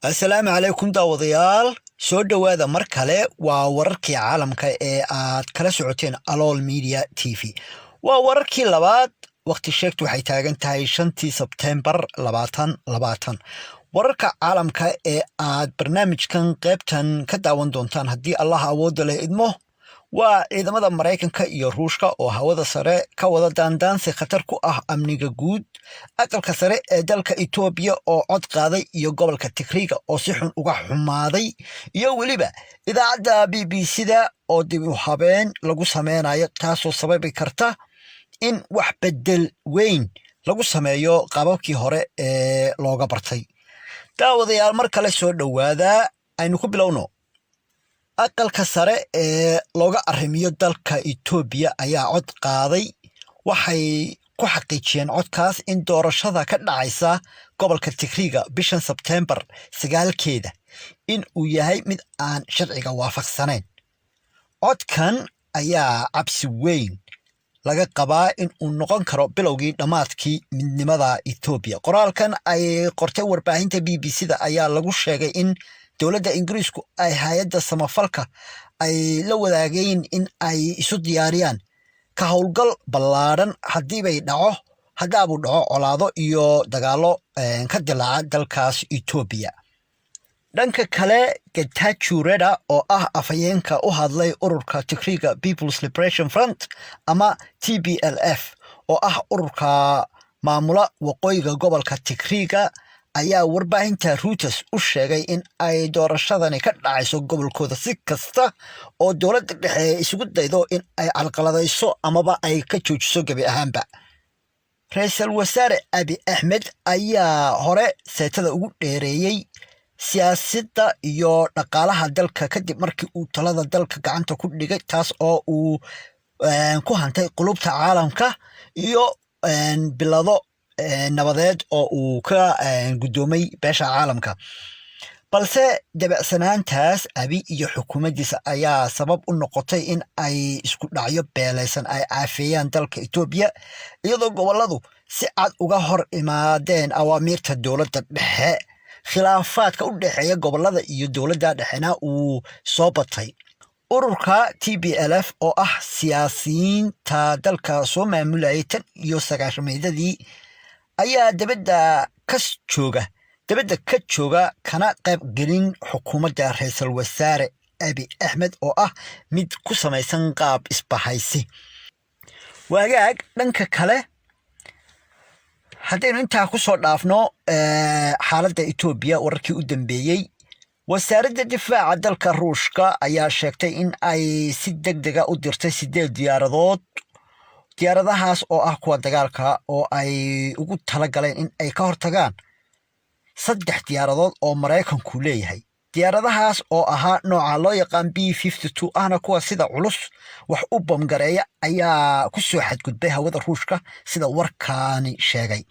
Asalaamu calaykum daawadayaal, soo dhowaada mar kale. Waa wararkii caalamka ee aad kala socoteen Alool Media TV. Waa wararkii labaad. Waqti sheegtu waxay taagan tahay 5-tii Sebtembar 2020. Wararka caalamka ee aad barnaamijkan qaybtan ka daawan doontaan, haddii Allah awoodda leh idmo, waa ciidamada Maraykanka iyo Ruushka oo hawada sare ka wada daandaansi khatar ku ah amniga guud, aqalka sare ee dalka Itoobiya oo cod qaaday, iyo gobolka Tigriga oo si xun uga xumaaday, iyo weliba idaacadda BBC-da oo dib u habeen lagu sameynayo, taasoo sababi karta in wax bedel weyn lagu sameeyo qaababkii hore ee looga bartay. Daawadayaal, mar kale soo dhowaada. Aynu ku bilowno. Aqalka sare ee looga arrimiyo dalka Itoobiya ayaa cod qaaday. Waxay ku xaqiijiyeen codkaas in doorashada ka dhacaysa gobolka Tigriga bishan Sebtembar 9-keeda in uu yahay mid aan sharciga waafaqsanayn. Codkan ayaa cabsi weyn laga qabaa in uu noqon karo bilowgii dhammaadkii midnimada Etoobiya. Qoraalkan ay qortay warbaahinta BBC-da ayaa lagu sheegay in dowladda Ingiriisku ay hay-adda samafalka ay la wadaageen in ay isu diyaariyaan ka howlgal ballaadhan haddiibay dhaco haddaabuu dhaco colaado iyo dagaallo ka dilaaca dalkaas Etoobiya. Dhanka kale, Getachew Reda oo ah afhayeenka u hadlay ururka Tigriga People's Liberation Front ama TPLF, oo ah ururka maamula waqooyiga gobolka Tigriga, ayaa warbaahinta Reuters u sheegay in ay doorashadani ka dhacayso gobolkooda, si kasta oo dowladda dhexe isugu daydo in ay calqaladayso amaba ay ka joojiso gebi ahaanba. Ra-iisul Wasaare Abi Axmed ayaa hore seetada ugu dheereeyey siyaasadda iyo dhaqaalaha dalka kadib markii uu talada dalka gacanta ku dhigay, taas oo uu ku hantay qulubta caalamka iyo bilado nabadeed oo uu ka guddoomay beesha caalamka. Balse dabacsanaantaas Abi iyo xukuumaddiisa ayaa sabab u noqotay in ay isku dhacyo beelaysan ay caafeeyaan dalka Etoobiya, iyadoo gobolladu si cad uga hor imaadeen awaamiirta dowladda dhexe. Khilaafaadka u dhexeeya gobollada iyo dowladda dhexena uu soo batay. Ururka TPLF oo ah siyaasiyiinta dalka soo maamulayay tan iyo sagaashameydadii ayaa dabadda ka jooga, kana qayb gelin xukuumadda ra-iisul wasaare Abi Axmed oo ah mid ku samaysan qaab isbahaysi. Waagaag, dhanka kale, haddaynu intaa ku soo dhaafno xaaladda Etoobiya, wararkii u dambeeyey, wasaaradda difaaca dalka Ruushka ayaa sheegtay in ay si deg dega u dirtay sideed diyaaradood, diyaaradahaas oo ah kuwa dagaalka, oo ay ugu tala galeen in ay ka hortagaan saddex diyaaradood oo Maraykanku leeyahay. Diyaaradahaas oo ahaa nooca loo yaqaan B-52, ahna kuwa sida culus wax u bamgareeya, ayaa ku soo xadgudbay hawada Ruushka, sida warkaani sheegay.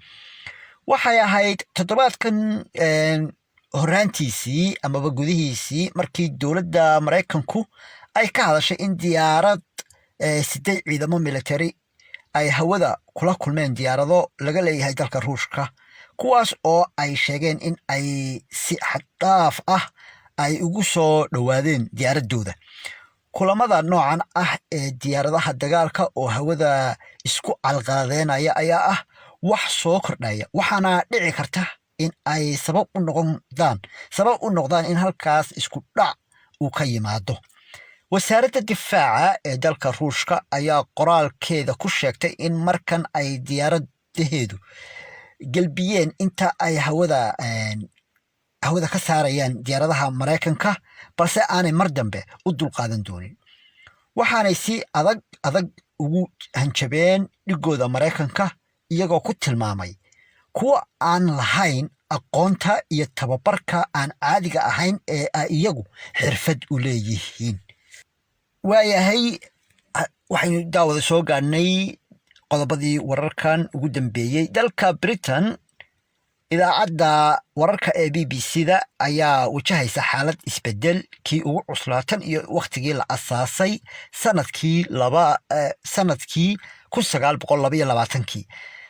Waxay ahayd toddobaadkan horraantiisii amaba gudihiisii markii dowladda Maraykanku ay ka hadashay in diyaarad sideed ciidamo military ay hawada kula kulmeen diyaarado laga leeyahay dalka Ruushka, kuwaas oo ay sheegeen in ay si xaddhaaf ah ay ugu soo dhowaadeen diyaaradooda. Kulamada noocan ah ee diyaaradaha dagaalka oo hawada isku calqaladeynaya ayaa ah wax soo kordhaya, waxaana dhici karta in ay sabab u noqdaan in halkaas isku dhac uu ka yimaado. Wasaaradda difaaca ee dalka Ruushka ayaa qoraalkeeda ku sheegtay in markan ay diyaaradaheedu gelbiyeen inta ay hawada ka saarayaan diyaaradaha Maraykanka, balse aanay mar dambe u dulqaadan doonin. Waxaanay si adag adag ugu hanjabeen dhigooda Maraykanka, iyagoo ku tilmaamay kuwa aan lahayn aqoonta iyo tababarka aan caadiga ahayn ee ay iyagu xirfad u leeyihiin. Waayahay, waxaynu daawada soo gaadhnay qodobadii wararkan ugu dambeeyey. Dalka Britain, idaacadda wararka ee BBC-da ayaa wajahaysa xaalad isbedel kii ugu cuslaatan iyo wakhtigii la asaasay sanadkii 1922-kii.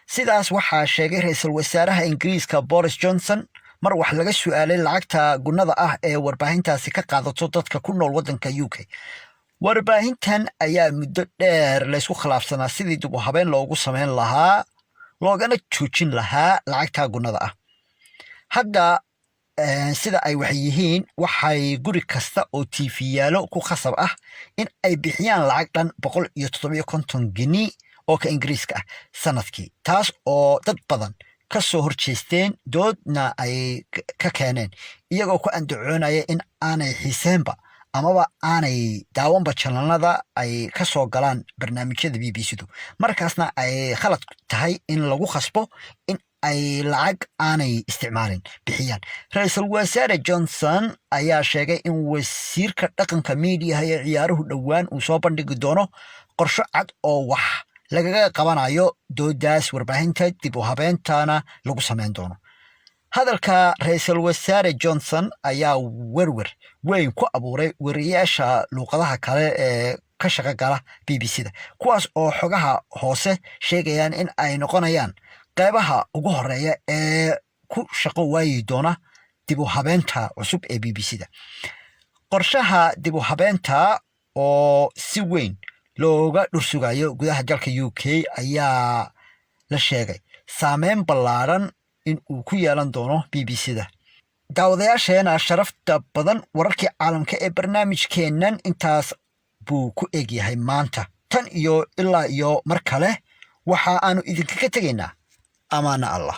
Sidaas waxaa sheegay ra-iisul wasaaraha Ingiriiska Boris Johnson. Mar wax laga su'aalay lacagta gunnada ah ee warbaahintaasi ka qaadato dadka ku nool waddanka UK. Warbaahintan ayaa muddo dheer laysku khilaafsanaa sidii dib u habeen loogu sameyn lahaa, loogana joojin lahaa lacagta gunnada ah. Hadda sida ay wax yihiin, waxay guri kasta oo TV yaalo ku khasab ah in ay bixiyaan lacag dhan 157 gini oo ka Ingiriiska ah sanadkii, taas oo dad badan ka soo horjeesteen, doodna ay ka keeneen, iyagoo ku andacoonaya in aanay xiiseenba amaba aanay daawanba channelada ay ka soo galaan barnaamijyada BBC-du, markaasna ay khalad tahay in lagu khasbo in ay lacag aanay isticmaalin bixiyaan. Ra-iisul Wasaare Johnson ayaa sheegay in wasiirka dhaqanka, miidiyaha iyo ciyaaruhu dhowaan uu soo bandhigi doono qorsho cad oo wax lagaga qabanayo doodaas warbaahinta, dib u habeentana lagu sameyn doono. Hadalka Ra-iisul Wasaare Johnson ayaa werwer weyn ku abuuray wariyaasha luuqadaha kale ee ka shaqo gala BBC-da, kuwaas oo xogaha hoose sheegayaan in ay noqonayaan qeybaha ugu horeeya ee ku shaqo waayi doona dib u habeenta cusub ee BBC-da. Qorshaha dib u habeenta oo si weyn looga dhursugayo gudaha dalka UK ayaa la sheegay saameyn ballaaran in uu ku yeelan doono BBC-da. Daawadayaasheena sharafta badan, wararkii caalamka ee barnaamijkeennan intaas buu ku egyahay maanta. Tan iyo ilaa iyo mar kale, waxa aanu idinkaga tegaynaa amaana Allah.